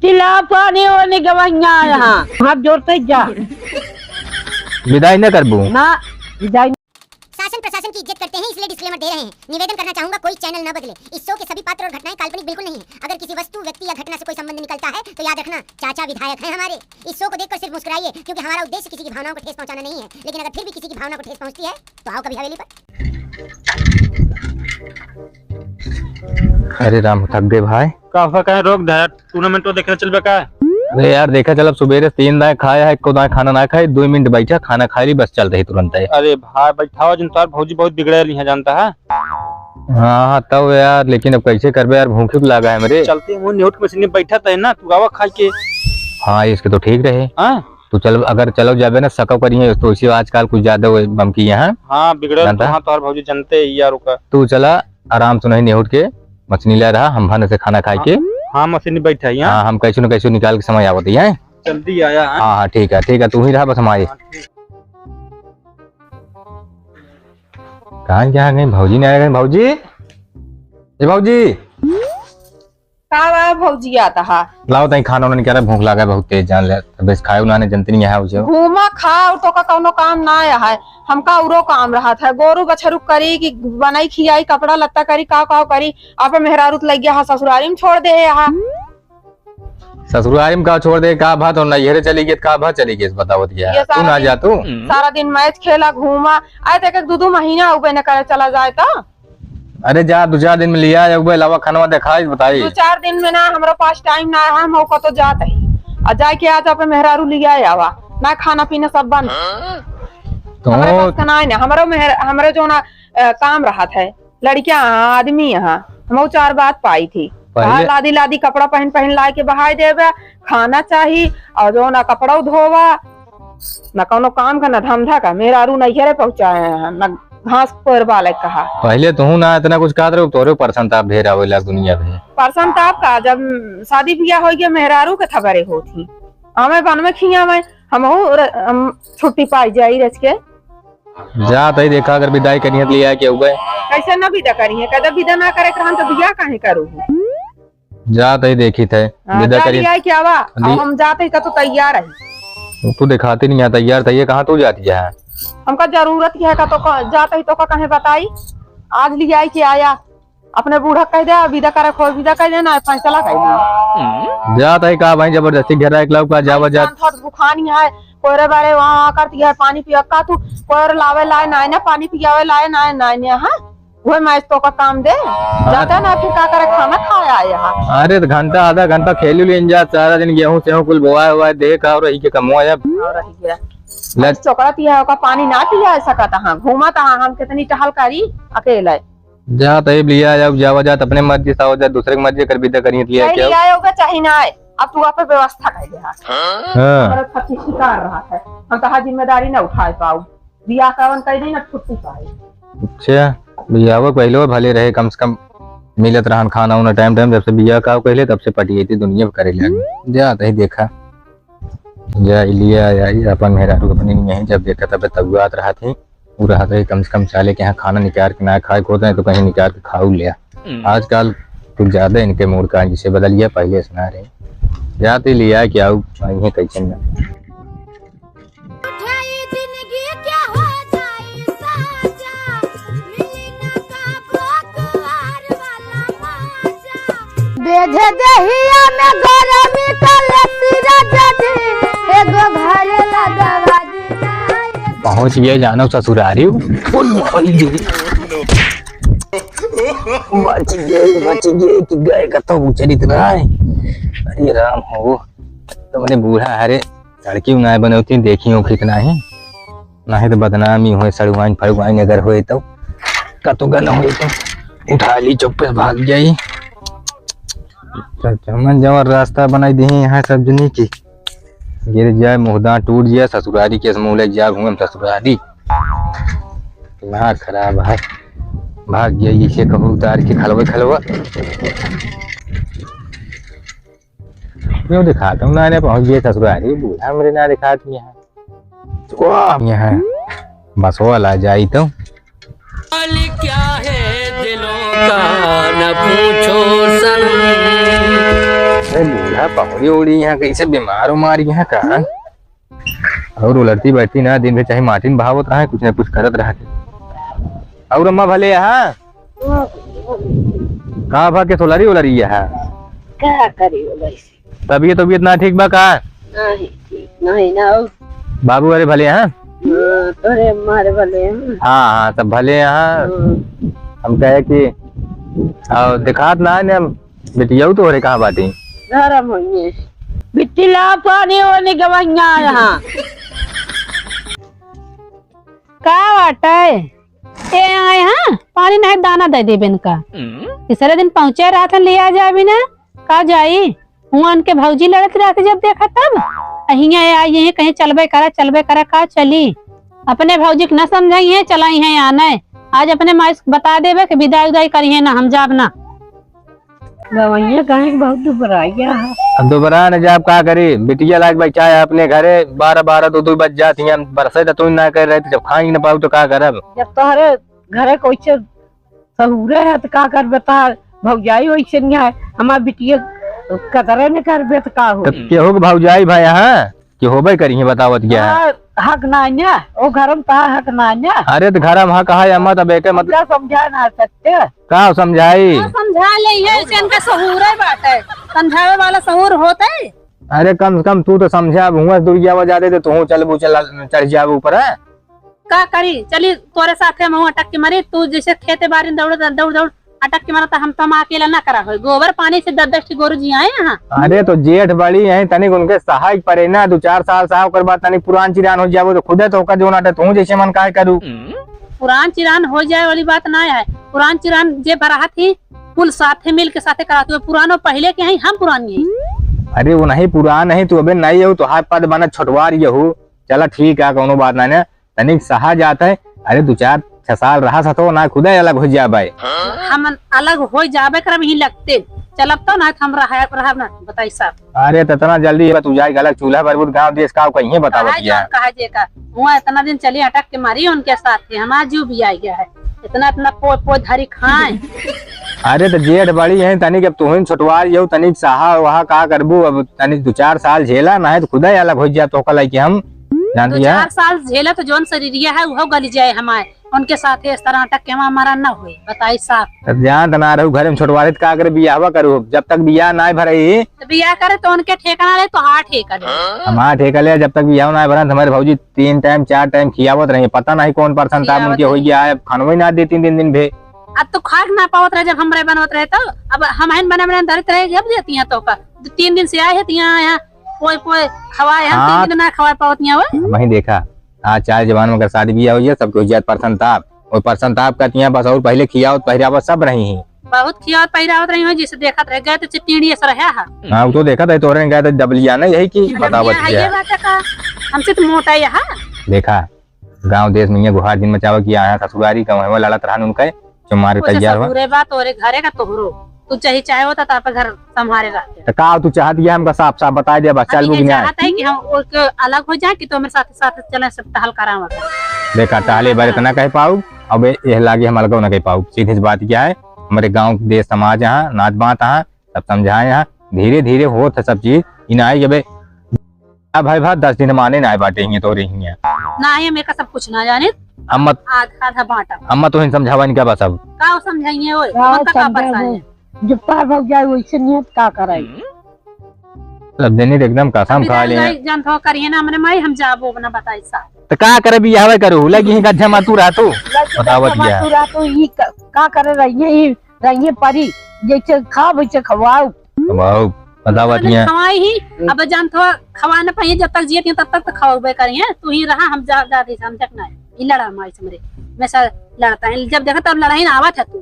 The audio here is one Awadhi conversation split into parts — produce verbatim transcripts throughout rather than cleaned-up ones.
चिल्ला पानी होने गवैया यहाँ। हाथ जोड़ते जा। विदाई न करबू? ना, विदाई। शासन प्रशासन की इज्जत करते हैं, इसलिए disclaimer दे रहे हैं। निवेदन करना चाहूंगा, कोई channel न बदले। इस show के सभी पात्र और घटनाएं काल्पनिक बिल्कुल नहीं है। अगर किसी वस्तु, व्यक्ति या घटना से कोई संबंध निकलता है तो याद रखना, चाचा विधायक हैं हमारे। इस show को देखकर सिर्फ मुस्कुराइए, क्योंकि हमारा उद्देश्य किसी की भावनाओं को ठेस पहुंचाना नहीं है, लेकिन अगर फिर भी किसी की भावना को ठेस पहुंचती है तो आओ कभी हवेली पर। अरे राम, थक गए भाई। का हुआ, काहे रोक दे? Tournament तो देखे चलबे का? अरे यार, देखा चल, अब सुबेरे से तीन दाएं खाया है, एको दाएं खाना ना खाए, दो मिनट बैठा, खाना खा ली, बस चल रही तुरंत है। अरे भाई, बैठाओ जिन, तोर भौजी बहुत बिगड़े रही है, जानता है। हाँ, हाँ, तब यार, लेकिन अब कैसे करबे यार, भूखे को लागा है मेरे। चलते हैं, वो नेउट के मशीन में बैठा था ना, तू आवा खाई के। हाँ, इसके तो ठीक रहे। हाँ? तू चल, अगर चलो जाबे ना, सको करिए, तो इसी आजकल कुछ ज्यादा वो बम की यहाँ। हाँ, बिगड़ल जानता? तो हाँ, तोहर भौजी जानते ही यार ओका। तू चला, आराम से नहीं नेहुट के, मछली ले रहा, हम भाने से खाना खाए के। हाँ, मछली बैठा ही, हाँ। हाँ, हम कैसे न कैसे निकाल के समय आवत ही, हैं? जल्दी आया, हाँ? हाँ, हाँ, ठीक है, ठीक है, तू ही रहा बस हमारे। हाँ, ठीक। कहाँ क्या गई भौजी, नहीं आ गई भौजी? ए भौजी। का बा भौजी आता हा? लाओ तई खाना उना निकाला, भूख लागा है बहुत तेज, जान ले। तबे से खाए उन्होंने जनती नहीं है उसे। घूमा खा, और तोका कौनो काम ना है। हमका उरो काम रहत है, गोरू बछरू करी कि बनाई खियाई, कपड़ा लत्ता करी, का का करी। आप मेहरारू त लग गया हा ससुरारी में छोड़ दे हा। ससुरारी में का छोड़ दे, का भा तो नैहरे चली गई, का भा चली गई, बताओ दिया। ये तू सारा ना दिन, जा तू। सारा दिन मैच खेला, घूमा। आए तो एक, एक दो, दो महीना उबे न करे चला जाए तो। अरे जा, दो चार दिन में लिया आया, उबे लावा खनवा देखाई, बताई। दो चार दिन में ना, हमरा पास टाइम ना है, हम ओका तो जात ही। आ जाए के आज अपन मेहरारू लिया आवा, ना खाना पीना सब बंद। तो हमरे पास का ना है ना, हमरो मेहर-, हमरो जो ना, अ, काम रहत है, लड़कियां यहाँ, आदमी यहाँ, हम चार बात पाई थी। पहले बाहर लादी लादी कपड़ा पहन पहन लाए के बहाई देबे, खाना चाही, और जो ना कपड़ा धोवा, ना कौनो काम का, ना धंधा का, मेहरारू नैहरे पहुँचाए हैं, ना घास कोरबा ले कहा। पहले तू ना इतना कुछ कहत रहे, तोरे परसन ताप ढेर आवेला दुनिया में। परसन ताप का, जब शादी बियाह हो गया, मेहरारू के थबरे होत ही, हमें बन में खिया में, हमहू र-, हम छुट्टी पाई जाई रच के। जा तई देखा, अगर विदाई करिहत लिया के उबे। कैसे ना विदा करिहे? कदा विदा ना करे के रहन तो बियाह काहे करू? जा तई देखी थे, हाँ, विदा जा करिहत। लिया के आवा, ली- अब हम जाते ही का तो तैयार है। तू दिखाती नहीं है तैयार, तैयार कहाँ तू जाती है? हमका जरूरत ही है का तो क-, जाते ही तो का कहे बताई, आज लिया के आया। अपने बूढ़ा कह दे, विदा करे खोल, विदा कह दे ना, फैसला कह दे। जात है का भाई, जबरदस्ती घेरा एक लाख का जावा जात। इंसान थोड़ बुखानी है, कोरे बारे वहाँ करती है, पानी पिया का तू, कोरे लावे लाए ना, ना पानी पियावे लाए ना, ना, ना, हाँ? वह मैं तो का काम दे, जाता ना फिर का करे, खाना खाया आया है। अरे तो घंटा आधा घंटा खेल लेन जा, सारा दिन गेहूं सेहूं कुल बोआ हुआ है, देख और रही के कमवा अब। और रही गया। ले। चोकरा पिया का पानी ना पिया सकता, हाँ, घूमत हाँ, हम कितनी टहल करी अकेले। जा तई लिया जाओ, जावा जात अपने मर्जी से आओ जात, दूसरे की मर्जी कर विदा करिए, लिया चाहे क्या? लिया आओगे, चाहे ना आए, अब तू आप व्यवस्था कर दे। हाँ। हमारा पति शिकार रहा है, हम तो जिम्मेदारी ना उठा पाऊ, बियाह कावन कर दी ना छुट्टी पाई। अच्छा, बियाह पहले भले रहे, कम से कम मिलत रहन खाना उना टाइम टाइम, जब से बियाह का कहले तब से पटियती दुनिया करे लगी। जा तई देखा। जा, लिया आई अपन मेहरारू अपने नहीं, जब देखा तब तउआत रहत ही। उ रहत है, कम से कम साले के यहाँ खाना निकाल के ना खाए के होता है, तो कहीं निकाल के खाऊ लिया। हम्म। आजकल कुछ ज्यादा इनके मूड का, जिसे बदल गया, पहले से ना रहे। जाते लिया कि आऊ, आई है कैसे ना। बेधे देहिया में गरमी का लस्सी राजा जी, एगो घरे लगवा दी ना, एगो पहुँच गए जानो ससुरारी। बच गए, बच गए कि गए कतो उचरित ना है। अरे राम हो, तुमने बूढ़ा हरे लड़की उनाए बनौती देखी हो कितना है, नहीं तो बदनामी होए, सड़ुआइन फड़ुआइन अगर होए तो, कतो गन होए तो उठा ली, चुप्पे से भाग जाई। चमन जवन रास्ता बनाई दी यहाँ सब जनी की, गिर जाए, मुहदा टूट जाए, ससुरारी के समूह ले जाए घूमे ससुरारी। दिमाग खराब है, भाग जाई, इसे कहूँ उतार के खलवे खलवा। क्यों दिखाता हूँ? ना, ना, पहुँच गए ससुरारी, बूढ़ा मेरे ना दिखाती है। वाह, यहाँ बस वाला जाई तो। हाल क्या है दिलों का, न पूछो सनम। अरे बूढ़ा पहुड़ी उड़ी यहाँ कैसे बीमार उमार यहाँ का? और उलरती बैठती ना, दिन भर चाहे माटी में बहावत रहे, कुछ ना कुछ करत रहते। और अम्मा भले यहाँ? का भा के सोलरी उलरी यहाँ? का करी हो भाई? तबीयत, तबीयत ना ठीक बा का? नहीं, ठीक नहीं ना। और बाबू अरे भले यहाँ? हाँ, तोरे अम्मा रे भले हैं। हाँ, हाँ, सब भले यहाँ। हाँ। हम कहे कि, और दिखात ना है ने, बिटिया तोहरे कहाँ बाटी? घर में होइए। बिट्टी ला पानी ओने गवैया यहाँ। का बाटे? ए आए हाँ, पानी नहीं दाना दे देबे इनका। तीसरे दिन पहुँचे रहत हैं, लिया जाबी ना, का जाई? हुआँ उनके भौजी लड़त रहती जब देखा तब। अ हियाँ आई यहीं कहीं चलबे करा, चलबे करा, का चली? अपने भौजी के न समझाई है, चलाई है आने। आज अपने माई से बता देबे कि विदाई उदाई करी है ना, हम जाब ना। गवैया कहीं बहुत दुबराइया है। अब दुबरा न जाब का करी, बिटिया लाग बैठा है अपने घरे, बारह बारह दो दो बज जाती हैं, बरसे तो तू ना कर रहे, जब खाई न पाऊ तो का करब? जब तोहरे घरे कोई से सहूरे है तो का करबे? तोहार भौजाई वैसे नहीं है, हमार बिटिया कदरे न करबे तो का हो? तो केहू के भौजाई भाई यहाँ कि होबे करी है, बतावत क्या है? हाँ, हक ना है ना, ओ घर में तोहार हक ना है ना। अरे तो घर में हक है अम्मा, तब एके मतलब समझा ना सकते। का समझाई? हाँ, समझा ले है, इसे इनका सहूरे बात है, समझावे वाला सहूर होता है। अरे कम से कम तू तो समझा, अब हुआँ दूर जावा जाते तो तू चलबू, चला, चढ़ जाबू ऊपर है। का करी, चली तोरे साथे महू अटक के मरी। तू जैसे खेते बारी दौड़ दौड़ दौड़ अटक के मरा, त हम तो हम अकेला ना करा होई। गोबर पानी से दस दस ठी गोरू जी आए यहाँ। अरे तो जेठ बड़ी हैं, तनिक उनके सहाय परे ना, दो चार साल सहा, ओकर बाद तनिक पुरान चिरान हो जाबो तो खुदे तो ओकर जोन अटे, तू जैसे मन काहे करू। पुरान चिरान हो जाए वाली बात ना है, पुरान चिरान जे बराहत ही कुल साथे मिल के साथे करात हुए, पुरानो पहले के हैं, हम पुरानी हैं। अरे वो नहीं पुरान है, तू अबे नई हो, तोहार पद बनत छोटवार यहू। चला ठीक है, कौनो बात ना, ना। तनिक सहा जात है। अरे दो चार छह साल रहा सतो ना, खुदे अलग हो जाबे। हम अलग हो जाबे करब ही लगते, चलब तो ना हम रहा, रहब ना, बताई साहब। अरे तो इतना जल्दी बा, तू जाए अलग चूल्हा बरबूत गाँव देश का कहीं बतावत कहा किया। जा, कहा जे का, हुआ इतना दिन चली अटक के मरी उनके साथ थे, हमारा जीव भी आ गया है, इतना इतना पो पो धरी खाए। अरे तो जेठ बड़ी है तनिक, अब तुहिन छोटवार यहू तनिक सहा वहा का करबू, अब तनिक दो चार साल झेला ना है तो खुदा ही अलग हो जाए तो कल कि हम जान दो दिया। चार साल झेला तो जौन शरीरिया है वो गल जाए हमारे, उनके साथ इस तरह अटक के हमारा मरण ना हुए, बताई साहब। तब जान त ना रहू, घर में छोटवारित का करे, बियाहवा करू, जब तक बियाह ना भरई। तो बियाह करे तो उनके ठेका ना ले, तो हाँ ठेका ले। हम हाँ ठेका ले, जब तक बियाह ना भरन, हमारे भौजी तीन टाइम, चार टाइम खियावत रही, पता नहीं कौन परसेंट ताप खियावत उनके हो रही। गया है, अब खानवे ना देती तीन दिन भे। अब तो खाक ना पावत रहे, जब हमरे बनवत रहे तो, अब हम हन बना बना धरत रहे, जब देती हैं तो का, दो तीन दिन से आए हैं तो यहाँ, यहाँ पोए पोए खवाए, हम हाँ। तीन दिन ना खवाए पावत यहाँ वो। वही देखा, आज चाहे जवान मगर शादी बियाह हो जाए, सबके हो जाए परसेंट ताप। और परसेंट ताप कहती हैं बस, और पहले खियावत पहिरावत सब रही हैं। बहुत खियावत पहिरावत रही हो, जिसे देखत रह गए तो चिट्टीड़ी ऐसा रहा है। हाँ, वो तो देखत है, तोरे गए तो डबलिया ना यही की बतावत है। ये बात है का, हमसे तो मोटा यहाँ। देखा, गाँव देश में ये गुहार जिन मचावा कि आया ससुरारी, गाँव में लड़त रहन उनके, जो मारे तैयार हो। ससुरे बा, तोरे घरे का तोहरो। तू चाहे, चाहे होता तो आप घर संभारे रहते। तो का तू चाहत ये हमका साफ साफ बताई दे, बस चल बुक नहीं चाहत है कि हम ओके अलग हो जाए कि तो मेरे साथ साथ चले, सब टहल करावा। देखा, टहले बार इतना कह पाऊ, अब ये लागे हम अलग ना कह पाऊ। सीधी सी बात क्या है, हमारे गाँव, देश, समाज यहाँ, नाच बात यहाँ, सब समझाए यहाँ, धीरे धीरे होत है सब चीज। इन आई जबे अब भाई भाई दस दिन माने ना बाटे हियाँ तोरे हियाँ। ना ही हम एका सब कुछ ना जाने। अम्मा, आधा आधा बांटा। अम्मा तो हिन समझावा इनका बस अब। का समझाइए ओए? का उनका का समझावे? परेशानी? जब पार भाग जाए वैसे नियत का कराई? सब जनी तो एकदम कसम अभी खा जान ले। जाई, जान थो करिए ना हमरे माई, हम जाबो ना बताई सा। तो का करे बियाहवे करू? लगी ही गज्जा मा तू रह तू। बतावत गज्जा मा गया। तू रह तू, ई का, का करे रहिए, ई रहिए परी, जैसे खाओ वैसे खवाओ। खवाओ, बतावत अरे गया। खवाई ही, अब जान थो खवा न पाइए, जब तक जियत हैं तब तक तो खवाबे करिए, तू ही रहा, हम जा, जा रही, हम तक ना है। ई लड़ा माई से हमरे, हमेशा लड़ता है, जब देखा तब लड़ाई ना आवत है तू।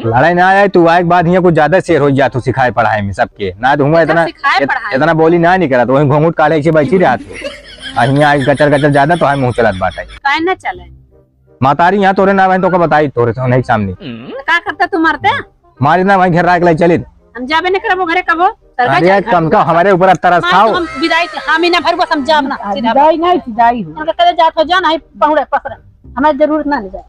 लड़ाई ना आए, तू आए के बाद हियाँ कुछ ज्यादा शेर हो जा, तू सिखाए पढ़ाई में सबके, ना तो हुआ अच्छा, इतना, सिखाए इत-, पढ़ाई। इतना बोली ना निकला, तो वहीं घूंघट काढ़े से बैठी रहत हो। आ हियाँ आए गचर गचर ज्यादा तो है मुँह चलत बाटे। काहे ना चले? मातारी यहाँ तोरे ना बहन तो का बताई तोरे से नहीं सामने। तो का करता तू मरते? मारी ना वहीं घर राख ले चलित। हम जाबे नहीं करबो घरे कबो। सरगा अरे जाए घर कम का हमारे ऊपर तरस मार खाओ। तो हम विदाई के हामी ना भरबो हम जाब ना आ, सीधा। विदाई नहीं, विदाई हो। उनका कहे जात हो जा नहीं पहुड़े पसरा। हमारे जरूरत ना नहीं जाए।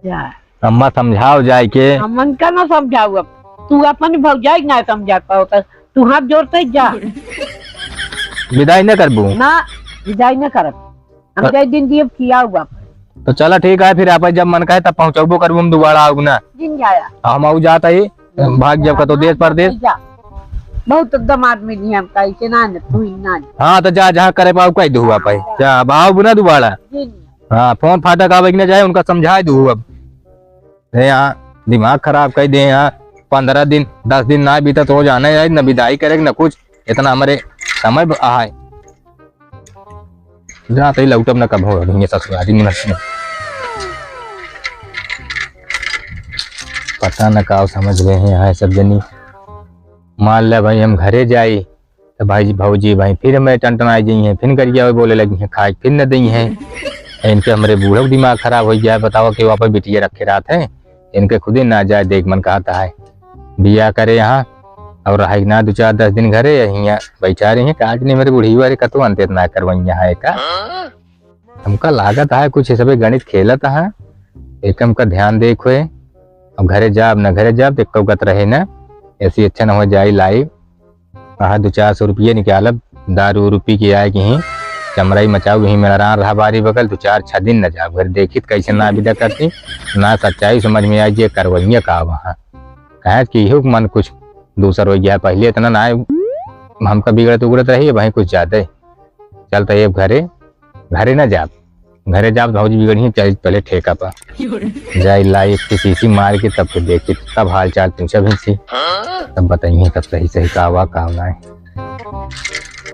जा। अम्मा समझाओ जाए के। हम मन का ना समझाओ अब। तू अपन भौजाई ना समझा पाओ तो तू हाथ जोड़ते जा। विदाई न करबू? ना, विदाई न करब। हम पर जय दिन दिए किया हुआ। तो चला ठीक है, फिर आप जब मन कहे तब पहुँचबो करबू, हम दोबारा आउब ना। जिन जाया। हम आउ जात ही, भाग जब कतो देश परदेश। जा। बहुत एकदम आदमी नहीं हम कही के ना, ना, तू ही ना। हाँ, तो जा, जहाँ करे पाउ कह दू आप ही। जा, अब आउब ना दोबारा। जिन। हाँ, फोन फाटक आवे कि ना जाए, उनका समझाए दू अब। ए, यहाँ दिमाग खराब कइ दे, यहाँ पन्द्रह दिन, दस दिन ना बीतत हो जाने यार, न विदाई करे, न कुछ, इतना हमरे समय ब-, आहे। जात ही लौटब न कब हो, अभी ये ससुरारी निमन से। पता न का समझ गए हैं यहाँ सब जनी। मान ले भाई, हम घरे जाई, तो भाई जी, भौजी, भाई, फिर हमें टनटनाई जइहैं, फिर गरिया बोले लगिहैं, खाए फिर न दइहैं। इनके हमरे बूढ़ो के दिमाग खराब होइ गया है, बतावा कि वहाँ पर बिटिया रखे रहत है, इनके खुदे ना जाए, देख मन कहत है, बियाह करे यहाँ और रहे ना दो चार दस दिन घरे, यहीं बैठा रही है, काज नहीं मेरे बूढ़ी वाले कतो अंत इतना करवैया है का? हमका लागत है कुछ सबे गणित खेलत है, एक हमका ध्यान देख होए, अब घरे जाब न घरे जाब, तो एको गत रहे न, ऐसी अच्छा न हो जाए लाइव। कहा दो चार सौ रुपये निकालब, दारू उरू पी के आए कहीं, चमराई मचाऊ कहीं, मेरा रान रहा बारी बगल, दो चार छह दिन न जाब घर, देखित कैसे ना विदा करती, ना सच्चाई समझ में आई, जे करवैया का वहाँ। कहे कि इहो मन कुछ दूसर हो गया, पहले इतना ना हमका बिगड़त उगड़त रही, वहीं कुछ ज्यादा। चलता ये घरे, घरे ना जाब, घरे जाब तो भौजी बिगड़ी, चल पहले ठेका पर। जाई लाई एक शीशी मार के, तब फिर देखी, तब हाल चाल पूछब इनसे, तब बताइए तब सही सही का हुआ का ना है।